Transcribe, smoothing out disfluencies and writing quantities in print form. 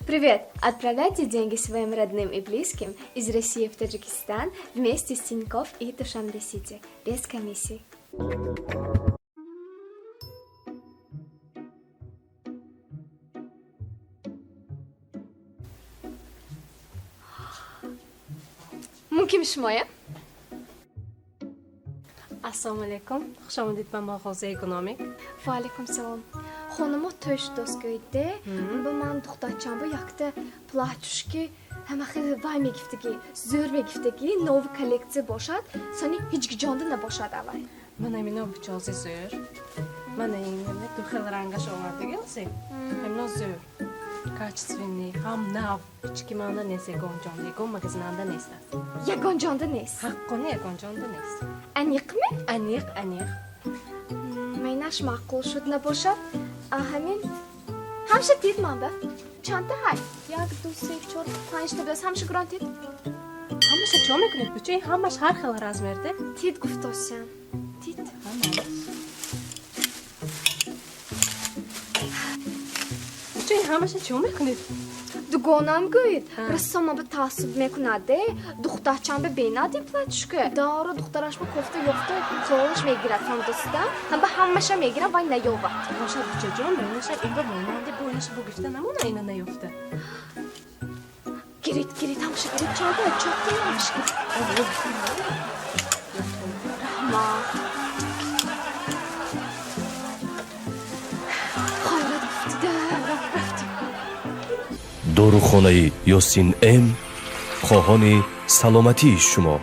Привет! Отправляйте деньги своим родным и близким из России в Таджикистан вместе с Тинькофф и Душанбе Сити без комиссии. Мумкин шумоя? Ассалому алайкум, хушомадид ба мағозаи Экономик. Ва алайкум салом. Хонамо тӯй шудост, гӯйде ба ман духтарчам бо якта платьюшки ҳама хеле вай мегифтагӣ, зӯр мегифтагӣ, новый коллекция бошад, сони ҳеҷ ҷонда набошад авай. Мана мино бичози зӯр, мана ин ду хел рангаш овардагӣ оси, ҳамино зӯр, качественный, ҳам нав, ҳеҷ ки манда нест, ягон ҷонда, ягон магазинанда нест аст. Ягон ҷонда нест? Ҳаққони, ягон ҷонда нест. Аниқми? Аниқ, аниқ. Майнаш маъқул шуд, набошад. Ҳамин ҳамша тид манба. Чандта ҳай? Як, ду, се, чор, панҷта биёз, ҳамша гирон тид. Ҳамаша чо мекунед, буча? Ин ҳамаш ҳар хел размерде. Тид гуфтосям, тид. Ҳамаш буча, ин ҳамаша чо мекунед? Дугонам гӯед. Ҳа. Рассома ба таассуб мекунад де, духтарчам ба бенад ин платьюшка дору, духтараш ба кофта ёфта солаш мегирад, фаҳмидоста, ҳам ба ҳамаша мегирад, вай наёбад. Бошад, бучаҷон, бенаша ин ба монанди бо инаша бо гирифта намона, ина наёфта. Гирид, гирид, ҳамаша гирид. Чанда? Чорта, ҳамаша гирид. Раҳмат. Хайрат гуфтида. Дорухонаи Ёсин М хоҳони саломатии шумо.